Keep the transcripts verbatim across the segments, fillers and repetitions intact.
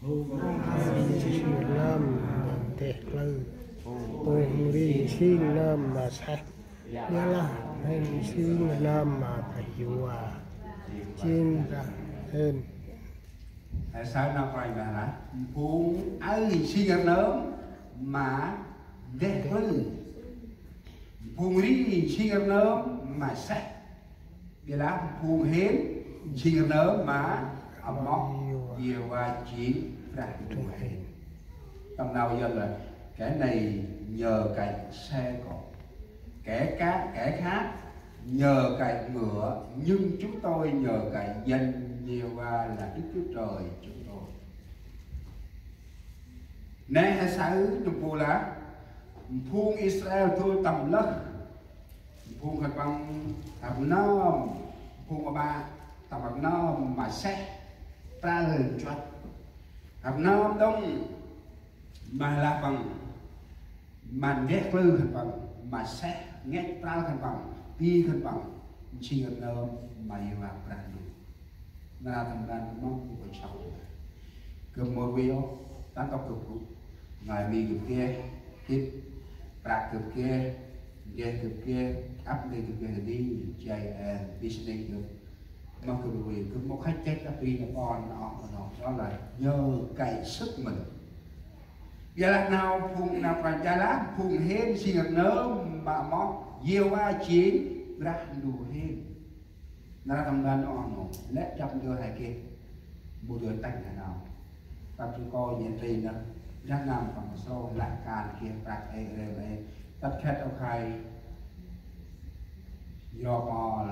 Phung hên nsing rnơm ma ndeh klư. Phung ri nsing rnơm ma seh. Ƀiălah hên nsing rnơm ma Brah Yêhôva jêng Brah hên. He saơ nau Kôranh Brah lah: Phung aơ nsing rnơm ma ndeh klư. Phung ri nsing rnơm ma seh. Ƀiălah phung hên nsing rnơm ma amoh Yêhôva jêng Brah Ndu hên. Tâm nau Yuăn là: Kẻ này nhờ cậy xe cộ, kẻ cá, kẻ khác nhờ cậy ngựa, nhưng chúng tôi nhờ cậy danh Yêhôva là Đức Chúa Trời chúng tôi. Nê he saơ nơm bu lah: Phung Israel dôl tâm lơh, phung khân păng rnơm, phung aƀă tâm rnơm ma seh pral nchuăt. Rnơm đŏng ma lah păng ma ndeh klư khân păng, ma seh ngăch pral khân păng, bi khân păng nsing rnơm ma Yêhôva Brah Ndu. Nar aơ tâm ban mong bu kơi sau. Gâp mâu rvê ôh, ta ntŭk gâp gŭ. Ngai mi gâp geh, gĭt, prăk gâp geh, geh gâp geh, ăp nê gâp geh ni, jay en, business gâp. Mâu gâp rvê, gâp mâu khăch chêch ăp ri nơm ƀon nơm ôh, nơm ôh. Đó là nhờ cậy sức mình. Ƀiălah nau phung nau Kôranh, ƀiălah phung hên nsing rnơm ma amoh Yêhôva jêng Brah Ndu hên. Nar aơ tâm ban oh nô, lĕ jăp ndơ he geh, bu dơi tâng he nau. Tâm jêng kô nhen ri nơh, Brah Ndu păng srô lah kan geh prăk ê rê lê, tât khĕt ôh khay, yo pôl,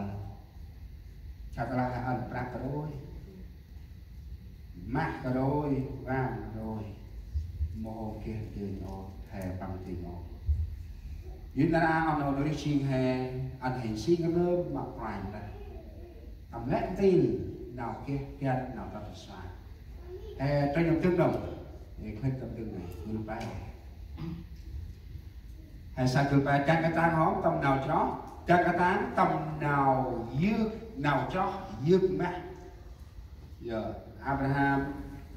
kha klah he ăn prăk kơ đôi. Mah kơ đôi, vàng kơ đôi, mâu hôm geh dơi nhô, he păng dơi nhô. Yun nar aơ oh nô nô rih jêng he, ăn he nsing rnơm ma Kôranh Brah. Tâm lĕ ntil, nau geh, găn, nau tât sa. He trênh tâm dâng đŏng, he khĭt tâm dâng nây, gưl pe. He sa gưl pe, chăng katang hŏm tâm nau chroh, chăng katang tâm nau yơk, nau chroh yơk mbah. Yơ, Abraham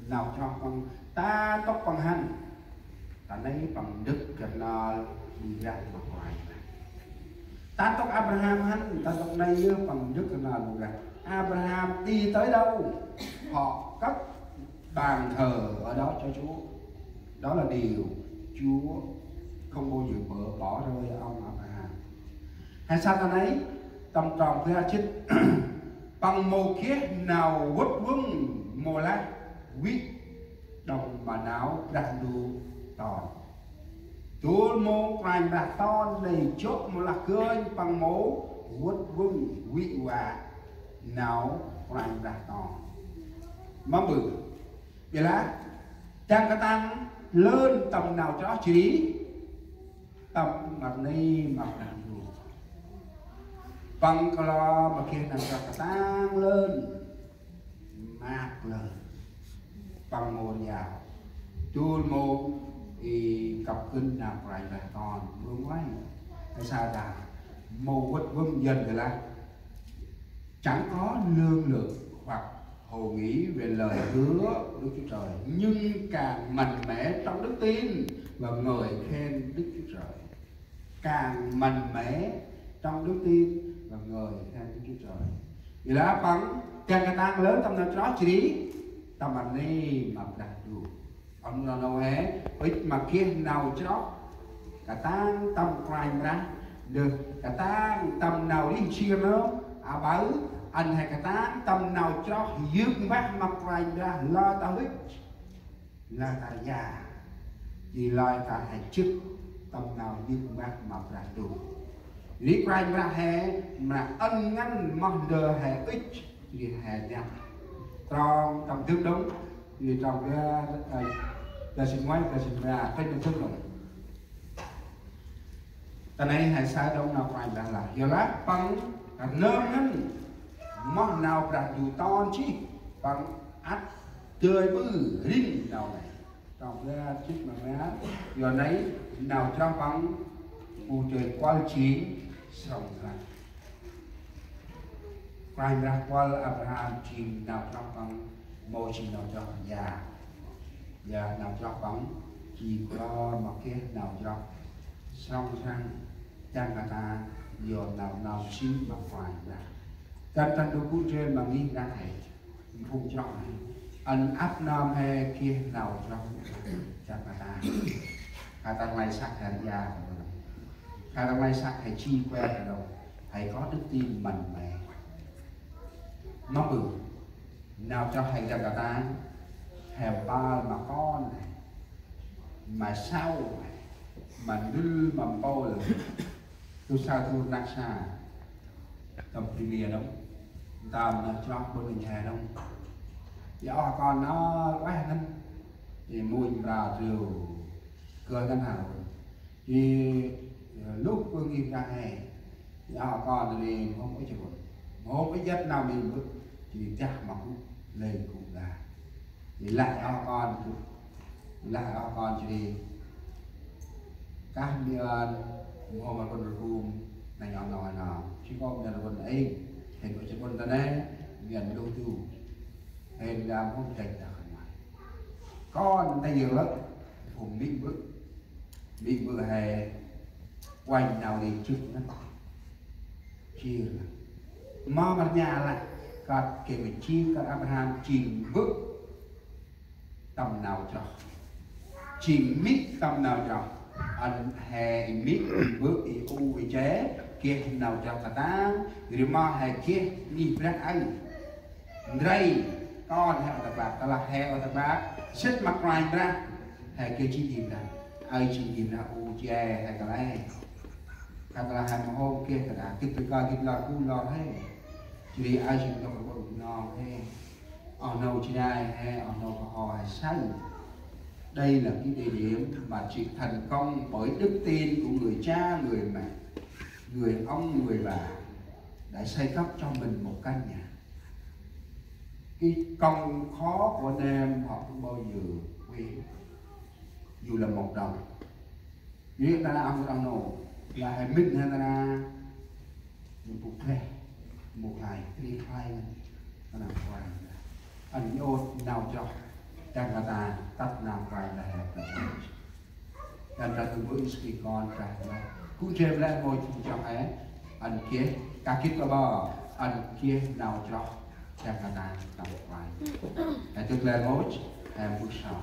nau chroh păng, ta ntŭk păng hăn. Ta nây păng ndâk kơnăl ƀư brah ma Kôranh Brah. Ta ntŭk Abraham hăn, ta ntŭk nây yơh păng ndâk kơnăl ƀư brah. Abraham đi tới đâu, họ cất bàn thờ ở đó cho Chúa. Đó là điều Chúa không bao giờ bỏ, bỏ rơi ông Abraham. He sa ta nây, tâm trong bar jê̆t, păng mâu geh nau vât vâng mâu lah vĭ đŏng ma nau Brah Ndu ton. Dôl mâu Kôranh Brah ton nây jŏ mâu lah gơnh păng mâu vât vâng vĭ va nau Kôranh Brah ton. Mâm ƀư, ƀiălah chăng katang lơn tâm nau chroh jêh ri, tâm rnê ma Brah Ndu. Păng klo ma geh nau chroh katang lơn, maak lơn. Păng mâu riau. Dôl mâu i kăp gân nau Kôranh Brah ton. Mâu ngoai. He sa ta mâu vât vâng, Yuăn gay lah chẳng có lương lự hoặc hầu nghĩ về lời hứa của Đức Chúa Trời, nhưng càng mạnh mẽ trong đức tin và ngợi khen Đức Chúa Trời. Càng mạnh mẽ trong đức tin và ngợi khen Đức Chúa Trời. Ƀiălah păng chăng katang lơn tâm nau chroh jêh ri, tâm rnê ma Brah Ndu. Ăn nau nô he, ŭch ma geh nau chroh katang tâm Kôranh Brah, dơh katang tâm nau rêh nsing rnơm, aƀaơ ăn he katang tâm nau chroh yơk mbah ma Kôranh Brah, lơi ta ŭch, lơi ta ria, jêh lơi ta he jât tâm nau yơk mbah ma Brah Ndu. Ri Kôranh Brah he mra ăn ngăn moh ndơ he ŭch, ri he ria. Trong tâm dâng đŏng, ri trong bar, ơ, bar jê̆t ngoai, bar jê̆t bar, trênh tâm dâng đŏng. Ta nây he saơ đŏng nau Kôranh Brah lah. Yorlah păng rnơm ngăn moh nau Brah Ndu ton jêh, păng ăt dơi ƀư rĭng nau nây. Trong bar jê̆t ma bar, yor nây nau chroh păng bu dơi kuăl jêng srăng lah. Kôranh Brah kuăl Abraham jêng nau chroh păng, mâu jêng nau chroh ria. Yor nau chroh păng, jêng khlay ma geh nau chroh srăng srăng, jêng kata yor nau nau sĭn ma Kôranh Brah. Kăn tăn du gŭ jên ma ngih Brah he, phung chroh he. Ăn ăp nơm he geh nau chroh, jêng kata. Kata nglay săk he ri a, kata nglay săk he jêng khlay kơ nau, he có đức tin mạnh mẽ. Mâm bơh nau chroh he jêng kata, he mpơl ma kon, ma sau, ma ndŭl, ma mpôl, tu sa tu rnăk sa, tâm bri mia đŏng, tâm nau chroh ƀon inh he đŏng. Yor oh kon nau ueh ngăn, ê munh mra triu, kơ ngăn hao. Jêh ri lŭ bơh ngih Brah he, yor oh kon ri mhôm ŭch rbŭn, mhôm ŭch jât nau mĭn mbơ̆, jêh ri dah ma gŭ, lĕ gŭ lah. Jêh ri lah yor oh kon, lah yor oh kon jêh ri kah miên mhôm rbŭn rgum, nau nau nau, jêh kŏ miên rbŭn êng, hên ŭch rbŭn ta nê, miên lŭ du, hên lah mhôm dăch dah khân may. Kon ta yơh lĕ, phung mĭn mbơ̆, mĭn mbơ̆ he uănh nau ri jŭk nơh. Jêh ri ma ma rnha lah, kơt geh ma jêng kơt Abraham jêng mbơ̆ tâm nau chroh, jêng mĭn tâm nau chroh. Ăn he i mĭn, i mbơ̆, i u, i che geh nau chroh katang, ri ma he geh ngih Brah aơ. Ndrel kon he ôh ta băk, tơlah he ôh ta băk, sĭt ma Kôranh Brah, he geh jêng ngih Brah. Aơ jêng ngih Brah, u che he kăl e. Kăl tơlah he mâu hôm geh kơ đah, gĭt bơh kơ gĭt lor bu lor he. Jêh ri aơ jêng nôk rƀŭn nong he. Oh nô Jrai he, oh nô Kơho he say. Đây là cái địa điểm mà chỉ thành công bởi đức tin của người cha, người mẹ, người ông, người bà đã xây cất cho mình một căn nhà. Cái công khó của anh em họ không bao giờ quên, dù là một đồng. Ri ta nê oh nô, lah he mĭn he ta nê, mâu gŭ khlay, mâu gŭ khlay, ri khlay ngăn, ta nê khlay ngăn. Ăn nhôt nau chroh, jêng kata, tât nau khlay lah he ta nê. Jêh ri ta nê bu is ki kon Brah nê. Gŭ jêh lĕ mâu phung chroh he, ăn geh, kah gĭt kơ ƀă, ăn geh nau chroh, jêng kata, nau khlay. He tŭk lĕ mâu, he mbơh so.